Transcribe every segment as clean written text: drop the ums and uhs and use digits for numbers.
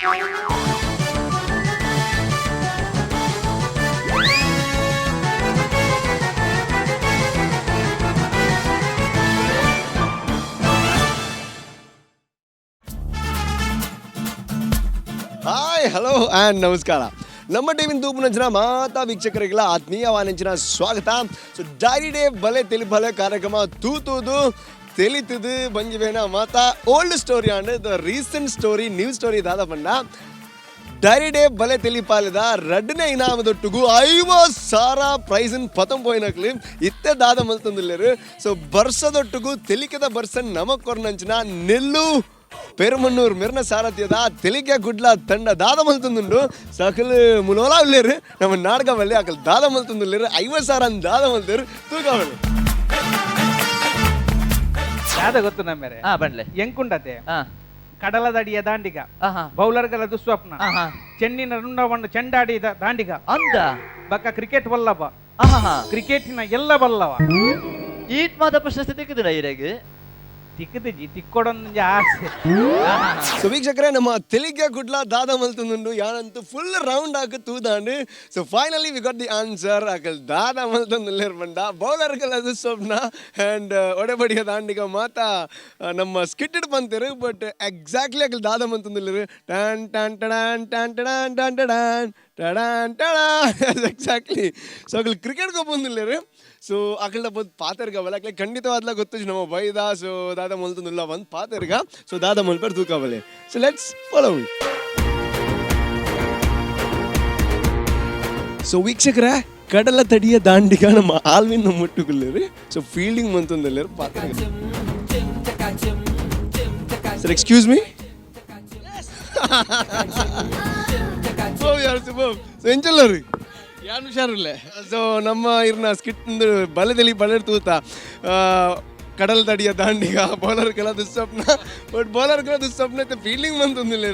Hi, hello and ನಮಸ್ಕಾರ. ನಮ್ಮ ಟೀಮಿನ ತೂಪುನಂಚಿನ ಮಾತಾ ವೀಕ್ಷಕರಿಗೆಲ್ಲ ಆತ್ಮೀಯ ವಾನಂಚಿನ ಸ್ವಾಗತ. ಸೊ ಡೈರಿ ಡೇ ಬಲೆ ತೆಲಿಬಲೆ ಕಾರ್ಯಕ್ರಮ ತೂತೂದು ತೆಲಿತದು ಬಂಜಿಬೇನ ಮಾತಾ old story and the recent story, new story ದಾದ ಬಣ್ಣ. ಡೈರಿ ಡೇ ಬಲೆ ತೆಲಿಪಾಲಿದ ರಡ್ಡನೇ ಇನಾಮದೊಟ್ಟುಗು 50,000 ಪ್ರೈಸನ್ ಪತಂ ಪೋಯಿನಕ್ಲಿ ಇತ್ತೆ ದಾದ ಮಲ್ತಂದುಲ್ಲೇರು. ಸೊ ಬರ್ಸದೊಟ್ಟುಗು ತೆಲಿಕೆದ ಬರ್ಸನ್ ನಮಕ್ ಕೊರ್ನಂಚಿನ ನೆಲ್ಲು ಪೆರುಮನ್ನೂರ್ ಮೆರ್ನ ಸಾರಥ್ಯದ ತೆಲಿಕೆ ಗುಡ್ಲ ತಂಡ ದಾದ ಮಲ್ತಂದುಂಡು. ಸಕಲು ಮುಲೋಲ ಉಲ್ಲೇರು ನಮ್ಮ ನಾಟಕ ಬಲ್ಲಿ ಅಕಲ್ ದಾದ ಮಲ್ತಂದುಲ್ಲೇರು. 50,000 ದಾದ ಮಲ್ತೇರು ತೂಕವಲ್ಲಿ. ಯಾದ ಗೊತ್ತು ನಮ್ಮೇರೆ? ಹಾ, ಬಂಡ್ಲೆ. ಎಂಕುಂಡತೆ. ಕಡಲದಡಿಯ ದಾಂಡಿಗ, ಬೌಲರ್ಗಳ ದುಸ್ವಪ್ನ, ಚೆನ್ನಿನ ರುಂಡವನ್ನು ಚೆಂಡಾಡಿದ ದಾಂಡಿಗ, ಅಂದ. ಬಕ್ಕ ಕ್ರಿಕೆಟ್ ವಲ್ಲಭ, ಕ್ರಿಕೆಟಿನ ಎಲ್ಲ ಬಲ್ಲವ. ಈತ್ ಮಾತ ಪ್ರಶಸ್ತಿ ತಿಕ್ಕಿದಿಲ್ಲ ಈರೆಗ್. ತಿಕ್ಕದಿಜಿ, ತಿಕ್ಕೊಡೊಂದು ಆಸೆ. ಸೊ ವೀಕ್ಷಕರೇ, ನಮ್ಮ ತೆಲಿಗೆ ಗುಡ್ಲ ದಾದ ಮಲ್ತಂದುಂಡು. ಯಾನಂತೂ ಫುಲ್ ರೌಂಡ್ ಹಾಕು ತೂದಾಂಡು. So finally we got the answer. Akal ದಾದ ಮಲ್ತಂದುಲ್ಲೇರ್ ಬಂಡ ಬೌಲರ್ಗಳ ಸ್ವಪ್ನ ಆ್ಯಂಡ್ ಒಡೆಬಡಿಯ ದಾಂಡಿಗ ಮಾತಾ ನಮ್ಮ ಸ್ಕಿಟ್ಟೆಡ್ ಪಂತೇರು. ಬಟ್ ಎಕ್ಸಾಕ್ಟ್ಲಿ ಅಕಲ್ ದಾದ ಮಲ್ತಂದುಲ್ಲೇರು. ಟ್ಯಾನ್ ಟ್ಯಾನ್ ಟಡಾನ್ ಟ್ಯಾನ್ ಟಡಾನ್ ಟ್ಯಾನ್ ಟಡಾನ್ ಟಡಾನ್ ಟಡಾನ್. ಎಕ್ಸಾಕ್ಟ್ಲಿ. ಸೊ ಅಕಲ್ ಕ್ರಿಕೆಟ್ ಗೊಬ್ಬಂದುಲ್ಲೇರು. ಸೊ ಅಕಲ್ಡ ಬೋದು ಪಾತೆರ್ಗ ಬಲ್ಲ ಅಕ್ಲೆ ಖಂಡಿತವಾದ್ಲ ಗೊತ್ತು ನಮ್ಮ ಬೈದ. ಸೊ ದಾದ ಮಲ್ತಂದುಲ್ಲ ಬಂದು ಪಾತೆರ್ಗ. ಸೊ ದಾದ ಮಲ್ಪರ್ ತೂಕಬಲೆ. So let's follow. So ವೀಕ್ಷಕರೇ, ಕಡಲ ತಡಿಯ ದಾಂಡಿಗ ನಮ್ಮ ಆಲ್ವಿನ್ ಮುಟ್ಟುಗುಲ್ಲೇರು. ಸೊ ಫೀಲ್ಡಿಂಗ್ ಮಂತಂದಲ್ಲೇರು ಪಾತೆರ್ಗ. Sir, excuse me. So ಎಂಚಲ್ಲರಿ? ಯಾನು ಹುಷಾರಿಲ್ಲ. ಸೊ ನಮ್ಮ ಇರ್ನ ಸ್ಕಿಟ್ ಬಲದಲ್ಲಿ ಬಲೆ ತೂತ ಕಡಲ್ ತಡಿಯ ದಾಂಡಿಗ, ಬೌಲರ್ ಕೆಲ ದುಸ್ವಪ್ನ. ಬಟ್ ಬೌಲರ್ ಕೆಲ ದುಸ್ವಪ್ನ ಫೀಲ್ಡಿಂಗ್ ಮಂತಂದಿಲ್ಲ.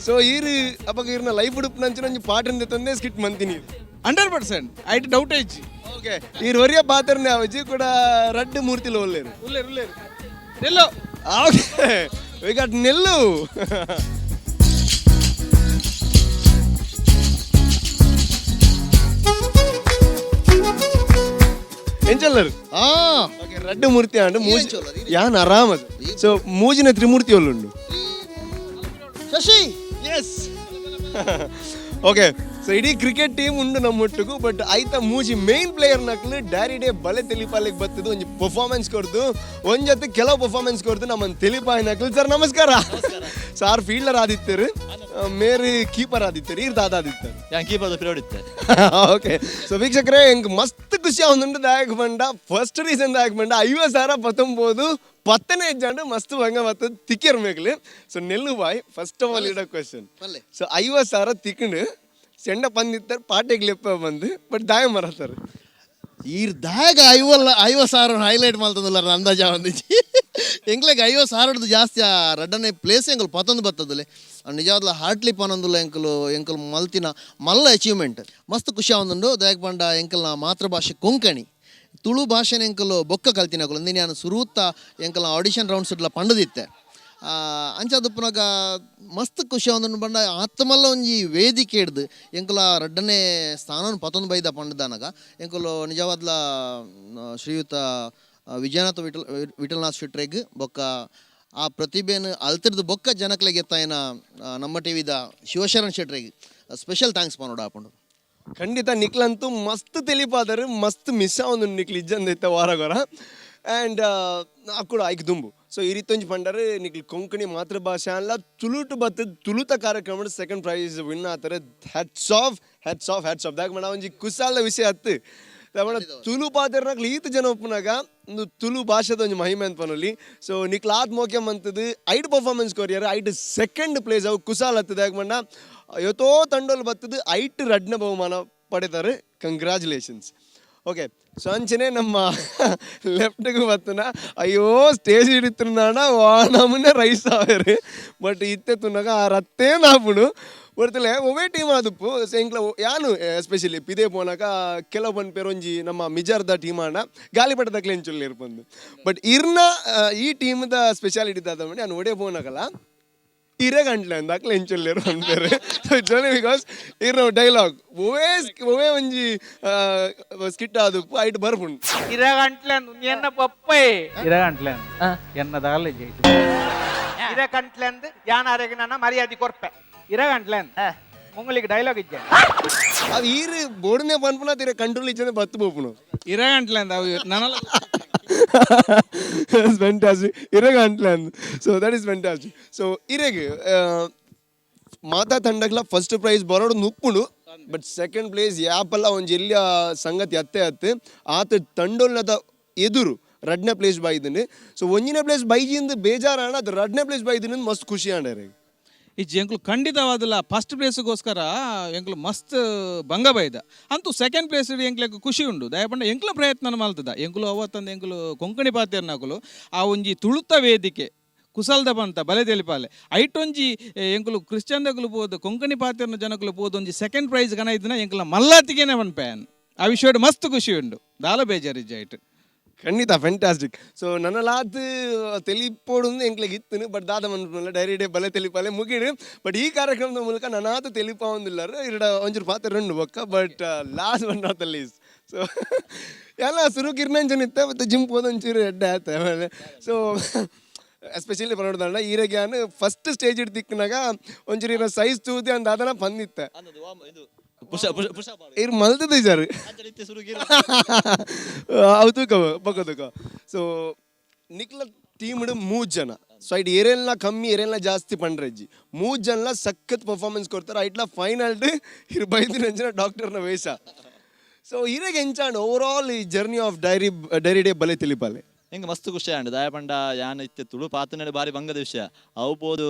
ಸೊ ಈರು ಅಪ್ಪಗ ಇರ್ನ ಲೈಫ್ ಉಡುಪು ನಂಚು ಪಾಠ ತಂದೆ ಸ್ಕಿಟ್ ಮಂತಿನಿ. 100% ಐಟ್ ಡೌಟ್ ಐಚಿ. ಓಕೆ, ಈರ್ ಒರಿಯ ಪಾತ್ರನೇ ಅವಜಿ ಕೂಡ ರಡ್ಡು ಮೂರ್ತಿಲು ಒಲ್ಲೇರು. ಉಲ್ಲೇರು ಉಲ್ಲೇರು ಎಲ್ಲೋ. ಓಕೆ, we got ನೆಲ್ಲು. ಎಂಚಲ್ಲರು? ಓಕೆ, ರಡ್ಡು ಮೂರ್ತಿ ಅಂಡ್ ಮೂಜಿ ಯಾನ್ ಆರಾಮ. ಸೊ ಮೂಜಿನ ತ್ರಿಮೂರ್ತಿ ಒಲ್ಲುಂಡು. ಶಶಿ. Yes, okay. ಸೊ ಇಡೀ ಕ್ರಿಕೆಟ್ ಟೀಮ್ ಉಂಡು ನಮ್ಮೊಟ್ಟಿಗೂ. ಬಟ್ ಐತ ಮೂಜಿ ಮೇನ್ ಪ್ಲೇಯರ್ ನಕ್ಲು ಡ್ಯಾರಿ ಡೇ ಬಲೆ ತೆಲಿಪಾಲಿಗೆ ಬರ್ತದೆ. ಒಂಜಿ ಪರ್ಫಾರ್ಮೆನ್ಸ್ ಕೊಡ್ದು, ಒಂದ್ ಜೊತೆ ಕೆಲವು ಪರ್ಫಾರ್ಮೆನ್ಸ್ ಕೊಡ್ದು ನಮ್ಮನ್ನ ತೆಲಿಪಾಯಿ ನಕ್ಲು. ಸರ್, ನಮಸ್ಕಾರ. ಸಾರ್ ಫೀಲ್ಡರ್ ಆದಿತ್ತರು, ಮೇರಿ ಕೀಪರ್ ಆದಿತ್ತರು, ಇರ್ ದಾದ ಆದಿತ್ತರು? ಯಾನ್ ಕೀಪರ್ ಪಿರಿಯಡ್ ಇತ್ತೆ. ಓಕೆ, ಸೊ ವೀಕ್ಷಕರೇ, ಎಂಕ್ ಮಸ್ತ್ ಖುಷಿ ಆವೊಂದುಂಡು. ದಾಯಕ್ ಬಂಡ ಫಸ್ಟ್ ರೀಸನ್ ದಾಯಕ್ ಬಂಡ 50,000 ಪತ್ತೊಂಬೋದು ಪತ್ತನೇ ಹೆಜ್ಜಾಂಡು ಮಸ್ತ್ ಬಂಗ ಮತ್ತ ತಿಕ್ಕಿರ್ ಮೇಕ್ಲು. ಸೊ ನೆಲ್ಲು ಬಾಯ್, ಫಸ್ಟ್ ಆಫ್ ಆಲ್ ಇಡ ಕ್ವೆಶನ್. ಪಲ್ಲೆ. ಸೊ 50,000 ತಿಕ್ಕಂಡು ಸೆಂಡ ಪಂದಿತ್ತಾರೆ ಪಾಟೆಗೆ ಲೆಪ್ಪ ಬಂದು, ಬಟ್ ದಾಯ ಮರತಾರೆ. ಈರ್ ದಾಗ ಐವಲ್ಲ 50,000 ಹೈಲೈಟ್ ಮಲ್ತಂದುಲ್ಲ ಅಂದಾಜ ಒಂದಿಜಿ ಎಂಕ್ಲೆಗ್. 50,000ಡ್ದು ಜಾಸ್ತಿ ಆ ರಡ್ಡನೆ ಪ್ಲೇಸ್ ಎಂಕುಲು ಪತ್ತೊಂದು ಬತ್ತದಲೆ ನಿಜವಾದ್ಲ ಹಾರ್ಟ್ಲಿ ಪನೊಂದುಲ್ಲ. ಎಂಕುಲು ಎಂಕುಲು ಮಲ್ತಿನ ಮಲ್ಲ ಅಚೀವ್ಮೆಂಟ್. ಮಸ್ತ್ ಖುಷಿ ಆವೊಂದುಂಡು. ದಾಯಕ್ ಪಂಡ ಎಂಕಲ್ನ ಮಾತೃಭಾಷೆ ಕೊಂಕಣಿ, ತುಳು ಭಾಷೆನ ಎಂಕುಲು ಬೊಕ್ಕ ಕಲ್ತಿನಕುಲು. ಅಂದಿನ ಯಾನ್ ಸುರೂತ ಎಂಕಲ್ನ ಆಡಿಷನ್ ರೌಂಡ್ಸ್ ಇಡ್ಲ ಪಂಡದಿತ್ತೆ. ಅಂಚಾದುಪ್ಪುನಗ ಮಸ್ತ್ ಖುಷಿ ಆವೊಂದುಂಡು. ಪಂಡ ಆತ್ಮಲ್ಲ ಒಂಜಿ ವೇದಿಕೆ ಹಿಡ್ದು ಎಂಕುಲ ರಡ್ಡನೇ ಸ್ಥಾನನ್ ಪತ್ತೊಂದು ಬೈದ ಪಂಡದಾನಗ ಎಂಕುಲು ನಿಜವಾದ್ಲ ಶ್ರೀಯುತ ವಿಜಯನಾಥ ವಿಠಲ್ ವಿಠಲನಾಥ್ ಶೆಟ್ರೆಗ್ ಬೊಕ್ಕ ಆ ಪ್ರತಿಭೆಯನ್ನು ಅಲ್ತಿರ್ದು ಬೊಕ್ಕ ಜನಕ್ಲೆಗೆ ಎತ್ತಾಯಿನ ನಮ್ಮ ಟಿವಿದ ಶಿವಶರಣ್ ಶೆಟ್ರೆಗ್ ಸ್ಪೆಷಲ್ thanks ಪನೋಡ ಆಪುಂಡು. ಖಂಡಿತ ನಿಕ್ಲಂತೂ ಮಸ್ತ್ ತಿಳಿಪಾದರು. ಮಸ್ತ್ ಮಿಸ್ ಆವೊಂದು ನಿಕ್ಲು ಇಜ್ಜಂದೈತೆ ವಾರಗೊರ. ಆ್ಯಂಡ್ ಕೂಡ ಐಕ್ ದುಂಬು ಸೊ ಈ ರೀತಿ ಪಂಡರೆ ನಿಕ್ಲು ಕೊಂಕಣಿ ಮಾತೃಭಾಷೆ ಅಲ್ಲ ತುಳುಟು ಬತ್ತದ ತುಳುತ ಕಾರ್ಯಕ್ರಮ ಸೆಕೆಂಡ್ ಪ್ರೈಸ್ ವಿನ್ ಆತಾರೆ. Hats off, hats off, hats off. ದಾಗ್ ಮೇಡ ಒಂಜಿ ಕುಸಾಲ ವಿಷಯ ಹತ್ತು ಮೇಡ. ತುಳು ಪಾತೆರ್ನಕ್ಲು ಈತ ಜನ ಒಪ್ಪುನಾಗ ಒಂದು ತುಳು ಭಾಷೆದ ಒಂಜಿ ಮಹಿಮೆ ಅಂತ ಪನೊಲಿ. ಸೊ ನಿಕ್ಲು ಆತ್ ಮೋಕೆ ಮಂತದ್ದು ಐಟ್ ಪರ್ಫಾರ್ಮೆನ್ಸ್ ಕೊರಿಯರ್ ಐಟ್ ಸೆಕೆಂಡ್ ಪ್ಲೇಸ್ ಅವು ಕುಸಾಲ್ ಹತ್ತದ. ಯಾಕೆ ಮಣ್ಣ ಯಥೋ ತಂಡೋಲ್ ಬತ್ತದು ಐಟ್ ರಡ್ನ ಬಹುಮಾನ ಪಡೆದಾರೆ. ಕಂಗ್ರ್ಯಾಚುಲೇಷನ್ಸ್. ಓಕೆ, ಸೊ ಅಂಚನೆ ನಮ್ಮ ಲೆಫ್ಟ್ಗೆ ಬತ್ತನ. ಅಯ್ಯೋ, ಸ್ಟೇಜ್ ಹಿಡಿతున్నాಡ ವಾನಮುನೆ ರೈಸ್ ಆವೇರು. ಬಟ್ ಇತ್ತೆ ತುನಗ ಆ ರತ್ತೇ ನಾಪುಡು ಬರ್ತಲೆ. ಒವೇ ಟೀಮ್ ಆದುಪ್ಪು. ಸೊ ಎಂಕ್ಲ ಯಾನು ಎಸ್ಪೆಷಲಿ ಪಿದೆ ಪೋನಾಗ ಕೆಲವು ಪನ್ಪೇರು ಒಂಜಿ ನಮ್ಮ ಮಿಜಾರ್ದ ಟೀಮ್ ಆಂಡ ಗಾಲಿಪಟದ ಎಂಚುಲ್ಲಿ ಇರ್ಪಂದು. ಬಟ್ ಇರ್ನ ಈ ಟೀಮ್ದ ಸ್ಪೆಷಾಲಿಟಿ ದಾದ ನಾನು ಒಡೆ ಪೋನಾಗಲ್ಲ. ಇರೆಗ್ ಅಂಟ್ಲೆ ಅಂದ್ ಅಕ್ಲೆ ಎಂಚೊಲ್ಲೆರ್ ಪನ್ಪೆರ್. So it's only because ಇರ್ನ ಡೈಲಾಗ್ ಒವೇ ಒವೇ ಒಂಜಿ ಸ್ಕಿಟ್ ಆದುಪ್ಪು ಐಟ್ ಬರ್ಪುಂಡು. ಇರಗಂಟ್ಲೆ ಎನ್ನ ಪಪ್ಪೈ ಇರಗಂಟ್ಲೆ ಎನ್ನ ದಾಲೆ ಜೈತು ಇರಗಂಟ್ಲೆಂದ್ ಯಾನಾರೆಗ್ ನನ್ನ ಮರ್ಯಾದೆ ಕೊರ್ಪೆ ಇರಗಂಟ್ಲೆ ಮುಂಗಳಿಗೆ ಡೈಲಾಗ್ ಇಜ್ಜೆ. ಅದು ಈರ್ ಬೋರ್ಡ್ನೇ ಪನ್ಪುನ ತೀರ ಕಂಟ್ರೋಲ್ ಇಜ್ಜಂದೆ ಬತ್ತು ಪೋಪುನು. ಇರಗಂಟ್ಲೆ ಅಂದ ಅವು ನನಲ. ಫ್ಯಾಂಟಾಸ್ಟಿಕ್, ಇರೆಗ್ ಅಂಟ್ಲೆ ಅಂದ್. So that is fantastic. So ಇರೆಗ್ ಮಾತಾ ತಂಡಗ್ಲ ಫಸ್ಟ್ ಪ್ರೈಸ್ ಬರೋಡು ನುಪ್ಪುಂಡು, but second place ಯಾಪಲ್ಲ ಒಂಜಿ ಎಲ್ಲಿಯ ಸಂಗತಿ ಅತ್ತೆ ಅತ್ತೆ ಆತ ತಂಡೊಲ್ನದ ಎದುರು ರಡ್ನೇ ಪ್ಲೇಸ್ ಬೈದಿಂಡು. ಸೊ ಒಂಜಿನ ಪ್ಲೇಸ್ ಬೈಜಿಂದ ಬೇಜಾರಾಣ, ಅದು ರಡ್ನೇ ಪ್ಲೇಸ್ ಬೈದಿನ ಮಸ್ತ್ ಖುಷಿ ಆಂಡ ಇರೆಗ್? ಇಜ್ಜಿ, ಎಂಕ್ಲು ಖಂಡಿತವಾದಲ್ಲ. ಫಸ್ಟ್ ಪ್ಲೇಸ್ಗೋಸ್ಕರ ಎಂಕ್ಲು ಮಸ್ತ್ ಭಂಗ ಬೈದ. ಅಂತೂ ಸೆಕೆಂಡ್ ಪ್ಲೇಸ್ ಎಂಕ್ಲೆಗ್ ಖುಷಿ ಉಂಡು. ದಯಪಂಡ ಎಂಕ್ಲ ಪ್ರಯತ್ನ ಮಲ್ತದ ಎಂಕುಲು ಅವತ್ತಂದು ಎಂಕುಲು ಕೊಂಕಣಿ ಪಾತೆರ್ನಕುಲು ಆ ಒಂಜಿ ತುಳುತ ವೇದಿಕೆ ಕುಸಲ್ದ ಬಂತ ಬಲೆ ತೆಲಿಪಾಲೆ ಐಟೊಂಜಿ ಎಂಕುಲು ಕ್ರಿಶ್ಚಿಯನ್ ದಕುಲು ಪೋದು ಕೊಂಕಣಿ ಪಾತೆರ್ನ ಜನಕುಲು ಪೋದು ಒಂಜಿ ಸೆಕೆಂಡ್ ಪ್ರೈಸ್ ಕನ ಇದ್ದಿನ ಎಂಕುಲ ಮಲ್ಲಾತಿಗೆನೆ ಪನ್ಪೇನ್. ಆ ವಿಷಯಡ್ ಮಸ್ತ್ ಖುಷಿ ಉಂಡು, ದಾಲ ಬೇಜಾರಿಜ್ಜ ಐಟ್. ಖಂಡಿತ ಫ್ಯಾಂಟಾಸ್ಟಿಕ್. ಸೊ ನನ್ನಲಾತ್ ತೆಲಿಪೋಡು ಎಂಕ್ಲೆಗ್ ಇತ್ತನು, ಬಟ್ ದಾದ ಮನ್ಪುನಲ್ಲ, ಡೈರಿ ಬಲೆ ತೆಲಿಪಾಲೆ ಮುಗಿಡು. ಬಟ್ ಈ ಕಾರ್ಯಕ್ರಮದ ಮೂಲಕ ನನಾತ್ ತೆಲಿಪಾವೊಂದಿಲ್ಲಾರ ಇರಡ ಒಂಚೂರು ಪಾತ್ರ ರಂಡು ಬೊಕ್ಕ. But last but not the least, so ಎಲ್ಲ ಸುರು ಕಿರ್ನಂಚನ ಇತ್ತ ಮತ್ತೆ ಜಿಮ್ ಪೋದ ಒಂಚೂರು ಎಡ್ಡೆ ಆತ. ಆಮೇಲೆ ಸೊ ಎಸ್ಪೆಷಲಿ ಪನೋಡ್ದಂಡ ಈರೆಗೆ ಫಸ್ಟ್ ಸ್ಟೇಜ್ ಇಟ್ಟು ತಿಕ್ಕನಾಗ ಒಂಚೂರು ಇರೋ ಸೈಜ್ ತೂತಿ ಅಂತ ಅದನ್ನ ಪಂದಿತ್ತ. ಪುಷ ಪುಷ ಪುಷ. ಇರ್ ಮಲ್ತದ ಸರ್. ಅವು ತೂಕ ಬೊಕ್ಕ ತೂಕ. ಸೊ ನಿಕ್ಲ ಟೀಮ್ಡ್ ಮೂರು ಜನ. ಸೊ ಐಟ್ ಏರೆಲ್ನ ಕಮ್ಮಿ ಏರೆಲ್ನ ಜಾಸ್ತಿ ಪಂಡ್ರೆಜ್ಜಿ, ಮೂರು ಜನಲ ಸಖತ್ ಪರ್ಫಾರ್ಮೆನ್ಸ್ ಕೊಡ್ತಾರೆ. ಐಟ್ಲ ಫೈನಲ್ ಇರ್ ಬೈದಿನ ಜನ ಡಾಕ್ಟರ್ನ ವೇಷ. ಸೊ ಇರೆಗ್ ಎಂಚಾಂಡ್ ಓವರ್ ಆಲ್ ಈ journey of dairy dairy day ಬಲೆ ತಿಳಿಪಾಲೆ? ಎಂಕ್ ಮಸ್ತ್ ಖುಷಿ ಆಂಡ್. ದಾಯ ಪಂಡ ಯಾನ್ ಇತ್ತೆ ತುಳು ಪಾತನೆ ಬಾರಿ ಬಂಗದ ವಿಷಯ. ಅವು ಪೋದು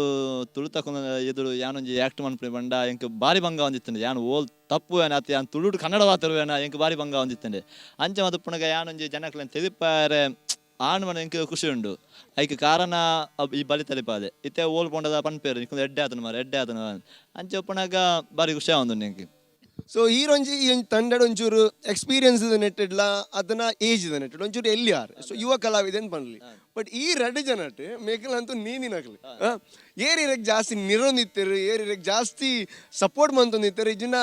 ತುಳು ತಕೊಂಡ ಎದುರು ಯಾನೊಂಜಿ ಆಕ್ಟ್ ಮನ್ಪುನೆ ಪಂಡ ಎಂಕ್ ಬಾರಿ ಬಂಗ ಒಂದಿತ್ತಂಡೆ. ಯಾನ್ ಓಲ್ ತಪ್ಪು ಏನ ಅತ್ತ ಯಾನ್ ತುಳುಟು ಕನ್ನಡ ಪಾತೆರುವೇನ, ಎಂಕ್ ಬಾರಿ ಬಂಗ ಒಂದಿತ್ತಂಡೆ. ಅಂಚ ಮದುಪ್ಪುನಗ ಯಾನೊಂಜಿ ಜನಕ್ಲೆನ್ ತೆಲಿಪಾರೆ ಆಣ್ ಮನ ಎಂಕ್ ಖುಷಿ ಉಂಡು. ಐಕ್ ಕಾರಣ ಈ ಬಲಿ ತೆಲಿಪಾದೆ. ಇತ್ತೆ ಓಲ್ ಪೋಂಡದ ಪನ್ಪೇರು, ನಿಕ್ಕೊಂದು ಎಡ್ಡೆ ಆತನ ಮಾರೆ, ಎಡ್ಡೆ ಆತನ. ಅಂಚ ಉಪ್ಪುನಗ ಬಾರಿ ಖುಷಿ ಆವೊಂದುಂಡು ಎಂಕ್. ಸೊ ಈರೊಂಜಿ ಈ ಒಂಜಿ ತಂಡಡ್ ಒಂಚೂರು ಎಕ್ಸ್ಪೀರಿಯನ್ಸ್ ನೆಟ್ಟೆಡ್ಲ ಅದನ್ನ ಏಜ್ ನೆಟ್ಟೆಡ್ ಒಂಚೂರು ಎಲ್ಲಿ ಆರ್ ಸೊ ಯುವ ಕಲಾವಿದೆ ಅಂತ ಪನ್ಲಿ. ಬಟ್ ಈ ರಡ್ಡು ಜನಟ್ ಮೇಕಲ್ ಅಂತೂ ನೀನಿನಕ್ಲಿ ಏರ್ ಇರಕ್ ಜಾಸ್ತಿ ನಿರೊಂದಿತ್ತೆರು, ಏರ್ ಇರಕ್ ಜಾಸ್ತಿ ಸಪೋರ್ಟ್ ಮಂತೊಂದಿತ್ತೆರು, ಇಜಿನ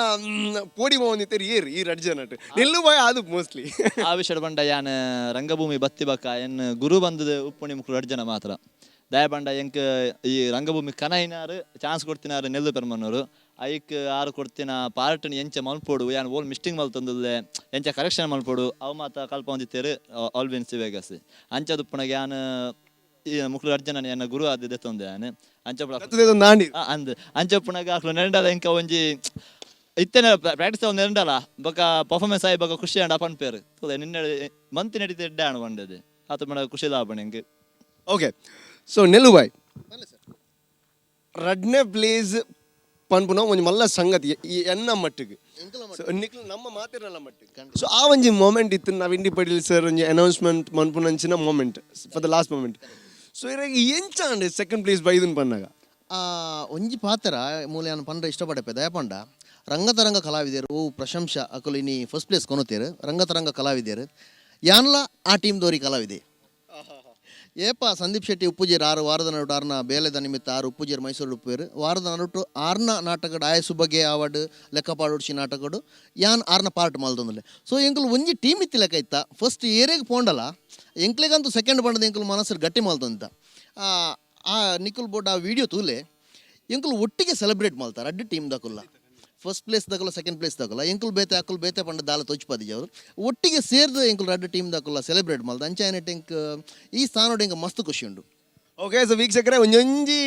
ಪೋಡಿ ಹೋಗಿತ್ತೆರು ಏರ್ ಈ ರಡ್ಡು ಜನಟ್ ನೆಲ್ಲು ಬಾಯ್ ಅದು ಮೋಸ್ಟ್ಲಿ? ಆ ವಿಷಯ ಪಂಡ ಯಾನ್ ರಂಗಭೂಮಿ ಬತ್ತಿ ಬಕ್ಕ ಎನ್ ಗುರು ಬಂದದ ಉಪ್ಪುಣಿ ಮುಕ್ಳು ರಡ್ಡು ಜನ ಮಾತ್ರ. ದಯ ಪಂಡ ಎಂಕ್ ಈ ರಂಗಭೂಮಿ ಕನೈನಾರು ಚಾನ್ಸ್ ಕೊಡ್ತಿನಾರು ನೆಲ್ಲು ಪೆರ್ಮನೂರು. ಐಕ್ ಆರು ಕೊಡ್ತಿನ ಪಾರ್ಟ್ನ ಎಂಚ ಮಲ್ಪೊಡು, ಯಾನ್ ಓಲ್ ಮಿಸ್ಟಿಂಗ್ ಮಲ್ತೊಂದುಲ್ಲೆ, ಎಂಚ ಕರೆಕ್ಷನ್ ಮಲ್ಪೊಡು, ಅವು ಮಾತ ಕಲ್ಪೊಂದಿತ್ತೇರು ಆಲ್ವಿನ್ ಸಿವೇಗಸ್. ಅಂಚ ದುಪ್ಪುನಗ ಯಾನ್ ಈ ಮುಕ್ಳು ರಡ್ಡು ಜನ ಎನ್ನ ಗುರು ಆದ್ ದೆತ್ತೊಂದೆ ಯಾನ್ ಅಂಚ. ನಾಂಡಿ. ಅಂದ್ ಅಂಚ ಉಪ್ಪುನಗ ಅಕ್ಲು ನೆಂಡಲ ಎಂಕ ಒಂಜಿ ಇತ್ತೆನೆ ಪ್ರಾಕ್ಟೀಸ್ ಒಂದು ನೆಂಡಲ ಬೊಕ ಪರ್ಫಾರ್ಮೆನ್ಸ್ ಆಯಿ ಬೊಕ ಖುಷಿ ಆಂಡ ಪನ್ಪೇರು, ತೂಲೆ ನಿನ್ನೆ ಮಂತಿ ನಡೀತ ಎಡ್ಡೆ ಆಂಡ್ ಪಂಡದು ಆತ ಮಡ ಖುಷಿ ಲಾಭ ಎಂಕ್. ಓಕೆ, ಸೊ ನೆಲ್ಲು ಬಾಯ್, ರಡ್ನೇ ಪ್ಲೇಸ್ ಪನ್ಪುನ ಒಂಜಿ ಮಲ್ಲ ಸಂಗತಿ ಈ ಎನ್ನ ಮಟ್ಟಿಗೆ. ಸೊ ನಿಕ್ಲು ನಮ್ಮ ಮಾತಿರಲ್ಲ ಮಟ್ಟಿಗೆ. ಸೊ ಆ ಒಂಜಿ ಮೊಮೆಂಟ್ ಇತ್ತು ನಾವು ಇಂಡಿ ಪಡೀಲ್ ಸರ್ ಒಂಜಿ ಅನೌನ್ಸ್ಮೆಂಟ್ ಮನ್ಪುನಂಚಿನ moment, for the last moment. So ಇರಾಗ ಎಂಚ and second place ಬೈದನ್ ಪನ್ನಾಗ? ಒಂಜಿ ಪಾತ್ರ ಮೂಲ ಯಾನ್ ಪಂಡ ಇಷ್ಟಪಡಪೆ. ದಯಪಂಡ ರಂಗತರಂಗ ಕಲಾವಿದರು ಓ ಪ್ರಶಂಸಾ ಅಕುಲು ಇನಿ ಫಸ್ಟ್ ಪ್ಲೇಸ್ ಕೊನೊತೇರು. ರಂಗತರಂಗ ಕಲಾವಿದರು ಯಾನ್ಲ ಆ ಟೀಮ್ ದೋರಿ ಕಲಾವಿದೆ. ಏಪ ಸಂದೀಪ್ ಶೆಟ್ಟಿ ಉಪ್ಪುಜೇರ್ ಆರು ವಾರದ ನಡುಟು ಆರ್ನ ಬೇಲೆದ ನಿಮಿತ್ತ ಆರು ಉಪ್ಪುಜೇರ್ ಮೈಸೂರು ಉಪ್ಪುವೇರು. ವಾರದ ನಡುಟು ಆರ್ನ ನಾಟಕಡ್ ಆಯ ಸುಬಗೆ ಆವಡ್ ಲೆಕ್ಕಪಾಡುಡ್ಸಿ ನಾಟಕಡು ಯಾನ್ ಆರ್ನ ಪಾರ್ಟ್ ಮಲ್ತೊಂದುಲ್ಲೆ. ಸೊ ಎಂಕುಲು ಒಂಜಿ ಟೀಮ್ ಇತ್ತಿ ಲೆಕ್ಕ ಇತ್ತ. ಫಸ್ಟ್ ಏರೆಗ್ ಪೋಂಡಲ ಎಂಕ್ಲೆಗಂತೂ ಸೆಕೆಂಡ್ ಪಂಡದ ಎಂಕುಲು ಮನಸ್ಸು ಗಟ್ಟಿ ಮಲ್ತೊಂದಿತ್ತ. ಆ ಆ ನಿಕುಲ್ ಬೋರ್ಡ್ ಆ ವಿಡಿಯೋ ತೂಲೆ, ಎಂಕುಲು ಒಟ್ಟಿಗೆ ಸೆಲೆಬ್ರೇಟ್ ಮಲ್ತಾರೆ ಅಡ್ಡು ಟೀಮ್ ದಕುಲ್ಲ. ಫಸ್ಟ್ ಪ್ಲೇಸ್ ದಕುಲ್ಲ, ಸೆಕೆಂಡ್ ಪ್ಲೇಸ್ ದಕುಲ್ಲ, ಎಂಕುಲು ಬೇತೆ ಅಕುಲು ಬೇತೆ ಪಂಡ ದಾಲ ತೋಚ್ಪದಿಜ. ಅವರು ಒಟ್ಟಿಗೆ ಸೇರ್ದು ಎಂಕುಲು ರಡ್ಡು ಟೀಮ್ ದಕುಲ್ಲ ಸೆಲೆಬ್ರೇಟ್ ಮಲ್ತ. ಅಂಚ ಏನಿಟ್ಟು ಎಂಕ್ ಈ ಸ್ಥಾನಡ್ ಎಂಕ್ ಮಸ್ತ್ ಖುಷಿ ಉಂಡು. ಓಕೆ, ಸೊ ವೀಕ್ಷಕರೇ, ಒಂಜೊಂಜಿ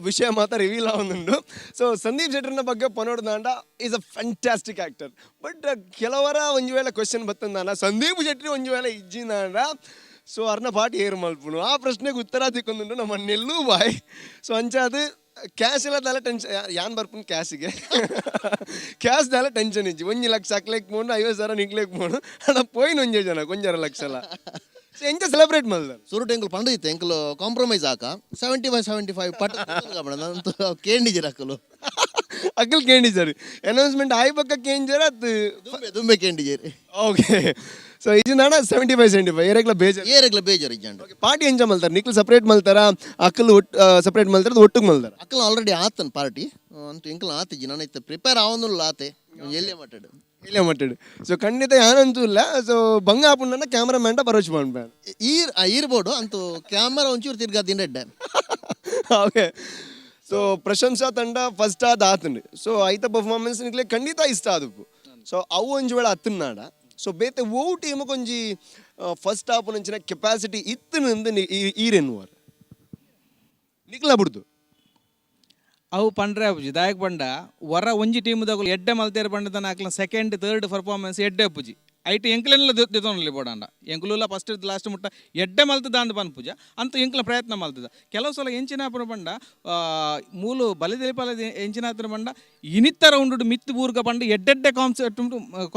ವಿಷಯ ಮಾತ್ರ ರಿವೀಲ್ ಆವೊಂದುಂಡು. ಸೊ ಸಂದೀಪ್ ಶೆಟ್ಟರ್ನ ಬಗ್ಗೆ ಪನೋಡ್ದಾಂಡ is a fantastic actor. But ಕೆಲವರ ಒಂಜಿ ವೇಳೆ ಕ್ವಶನ್ ಬತ್ತಂದಾಂಡ, ಸಂದೀಪ್ ಶೆಟ್ಟಿ ಒಂಜಿ ವೇಳೆ ಇಜ್ಜಿಂದಾಂಡ ಸೊ ಅರ್ನ ಪಾಟಿ ಏರ್ ಮಲ್ಪುನು? ಆ ಪ್ರಶ್ನೆಗೆ ಉತ್ತರ ತಿಕ್ಕೊಂದುಂಡು ನಮ್ಮ ನೆಲ್ಲು ಬಾಯ್. ಸೊ ಅಂಚಾದ್ ಕ್ಯಾಶ್ ಎಲ್ಲ ದಾಲ ಟೆನ್ಷನ್ ಯಾನ್ ಬರ್ಪುನ್ ಕ್ಯಾಶಿಗೆ. ಕ್ಯಾಶ್ ದಾಲ ಟೆನ್ಷನ್ ಇಜ್ಜಿ. 1 ಲಕ್ಷ ಅಕ್ಲೆಗ್ ಪೋಂಡು, 50,000 ನಿಕ್ಲೆಗ್ ಪೋಂಡು. ಅಣ್ಣ ಪೋಯಿನ ಒಂಜೇ ಜನ 1.5 ಲಕ್ಷ ಎಲ್ಲ. ಸೊ ಎಂಚ ಸೆಲೆಬ್ರೇಟ್ ಮಲ್ದ? ಸುರುಟು ಎಂಕುಲು ಪಂಡ ಇತ್ತು, ಎಂಕುಲು ಕಾಂಪ್ರಮೈಸ್ ಆಕ, 75 75 ಪಟ್ ಕೇಂಡಿಜಿರ ಅಕುಲು. ಅಕಲ್ ಕೇಂಡಿಜರ್ ಅನೌನ್ಸ್ಮೆಂಟ್ ಆಯ್ ಬೊಕ್ಕ ಕೇಂಜರ್ ಅತ್? ದುಂಬೆ ದುಂಬೆ ಕೇಂಡಿಜೇರು. ಓಕೆ, ಸೊ ಇಜಿಂದಾಣ 75 75, ಏರೆಗ್ಲ ಬೇಜಾರ್? ಏರೆಗ್ಲ ಬೇಜಾರು ಇಜ್ಜಂಡು. ಪಾರ್ಟಿ ಎಂಜ ಮಲ್ತಾರ ನಿಕ್ಲು? ಸಪರೇಟ್ ಮಲ್ತಾರ, ಅಕ್ಕಲು ಒಟ್ಟು ಸಪರೇಟ್ ಮಲ್ತಾರ, ಒಟ್ಟಿಗೆ ಮಲ್ತಾರ? ಅಕ್ಕಲ ಆಲ್ರೆಡಿ ಆತನ್ ಪಾರ್ಟಿ ಅಂತೂ. ಎಂಕಲ್ ಆತಿಜಿ, ನಾನು ಇತ್ತ ಪ್ರಿಪೇರ್ ಆವೊಂದುಲ್ಲ, ಆತೆ ಎಲ್ಲೇ ಮಾತಾಡು. ಇಲ್ಲ ಮಟ್ಟಡು. ಸೊ ಖಂಡಿತ ಯಾನಂತೂ ಇಲ್ಲ. ಸೊ ಬಂಗ ಆಪುಂಡ ಕ್ಯಾಮ್ರಾ ಮ್ಯಾನ್ ಬರೋಚ್ ಮಾಡ್ಬೇಡ. ಈರ್ ಆ ಈರ್ಬೋಡು ಅಂತೂ ಕ್ಯಾಮರಾ ಒಂಚೂರು ತಿರ್ಗಾ ರೆಡ್ಡೆ. ಓಕೆ, ಸೊ ಪ್ರಶಂಸಾ ತಂಡ ಫಸ್ಟ್ ಆದ ಆತಂಡು. ಸೊ ಐತ ಪರ್ಫಾರ್ಮೆನ್ಸ್ ನಿಕ್ಲೆ ಖಂಡಿತ ಇಷ್ಟ ಆದಪ್ಪು. ಸೊ ಅವು ಒಂಜಿ ವೇಳೆ ಅತ್ತನ್ನಾಡ, ಸೊ ಬೇತೆ ಓ ಟೀಮ್ ಒಂಜಿ ಫಸ್ಟ್ ಆಪುನಂಚಿನ ಕೆಪಾಸಿಟಿ ಇತ್ತು ಈರೆನ್ನುವರು ನಿಕ್ಲ ಬಿಡ್ದು? ಅವು ಪಂಡ್ರೆ ಅಪ್ಪುಜಿ. ದಾಯಕ್ ಪಂಡ ವರ ಒಂಜಿ ಟೀಮ್ ದಗುಲು ಎಡ್ಡೆ ಮಲ್ತೇರು ಪಂಡದನ ಅಕ್ಲ ಸೆಕೆಂಡ್ ಥರ್ಡ್ ಪರ್ಫಾರ್ಮೆನ್ಸ್ ಎಡ್ಡೆ ಅಪ್ಪುಜಿ. ಐಟ್ ಎಂಕ್ಲೆನ್ಲ ದೆತೊನಲಿ ಬೋಡಾಂಡ ಎಂಕುಲುಲ ಫಸ್ಟ್ ಲಾಸ್ಟ್ ಮುಟ್ಟ ಎಡ್ಡೆ ಮಲ್ತದ ಅಂದ್ ಪನ್ಪುಜ ಅಂತ ಎಂಕ್ಲ ಪ್ರಯತ್ನ ಮಲ್ತದ. ಕೆಲವು ಸಲ ಎಂಚಿನ ಆಪುನ ಪಂಡ ಮೂಲು ಬಲಿ ತೆಲಿಪಾಲ ಎಂಚಿನ ಆತನ ಪಂಡ ಇನಿತ್ತ ರೌಂಡ್ ಮಿತ್ತು ಬೂರ್ಗ ಪಂಡ ಎಡ್ಡೆಡ್ಡೆ ಕಾನ್ಸೆಪ್ಟ್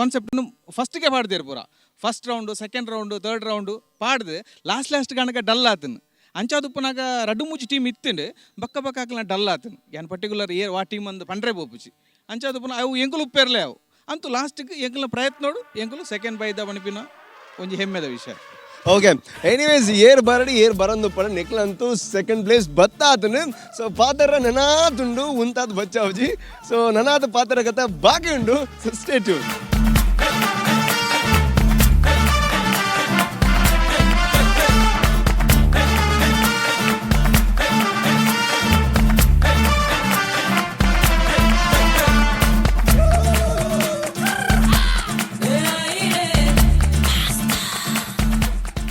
ಕಾನ್ಸೆಪ್ಟ್ ಫಸ್ಟ್ಗೆ ಪಾಡ್ದೇರು ಪೂರ. First round, second round, third round ಪಾಡ್ದು ಲಾಸ್ಟ್ ಲಾಸ್ಟ್ ಕಣಕ ಡಲ್ ಆತನು. ಅಂಚಾದುಪ್ಪನಾಗ ರಡ್ಡು ಮೂಜಿ ಟೀಮ್ ಇತ್ತುಂಡು, ಬಕ್ಕ ಬಕ್ಕ ಹಾಕಲ ಡಲ್ ಆತನು. ಯಾನ್ ಪರ್ಟಿಕ್ಯುಲರ್ ಏರ್ ವಾ ಟೀಮ್ ಅಂದ್ ಪಂಡ್ರೆ ಪೋಪುಜಿ. ಅಂಚಾದುಪ್ಪನ ಅವು ಎಂಕುಲು ಉಪ್ಪೇರ್ಲೆ ಅವು ಅಂತೂ ಲಾಸ್ಟ್ಗೆ ಎಂಕುಲ ಪ್ರಯತ್ನ ನೋಡು ಎಂಕುಲು ಸೆಕೆಂಡ್ ಬೈದ ಪನ್ಪಿನ ಒಂಜಿ ಹೆಮ್ಮೆದ ವಿಷಯ. ಓಕೆ, ಎನಿವೇಸ್, ಏರ್ ಬರಡಿ ಏರ್ ಬರಂದು ಪಡ ನಿಕ್ಲಂತೂ ಸೆಕೆಂಡ್ ಪ್ಲೇಸ್ ಬತ್ತಾತನು. ಸೊ ಪಾತ್ರ ನನಾತುಂಡು, ಉಂತಾದ್ ಬಚ್ಚಾವ್ಜಿ. ಸೊ ನನಾದ ಪಾತ್ರ ಕಥ ಬಾಕಿ ಉಂಡು. So stay tune.